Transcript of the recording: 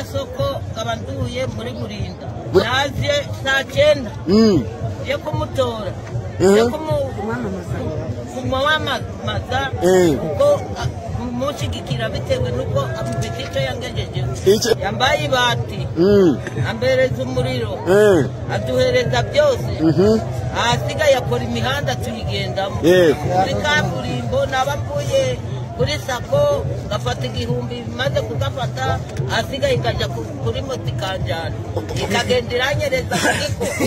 Nyirasoko, nkaba nduye muri Murinda. Naje saa 9 yo kumutora, yo kumwamamaza, kuko kumushyigikira bitewe n'uko amufite icyo yangejejeho. Yambaye ibati, ambereza umuriro, aduhereza byose, ahasigaye akora imihanda tuyigendamo muri kaburimbo. Naba mvuye kuri sako ngafata 1000, maze kugafata ahasigaye ngajya kuri moto ikanjyana, ikagenda iranyereza ku gikoko.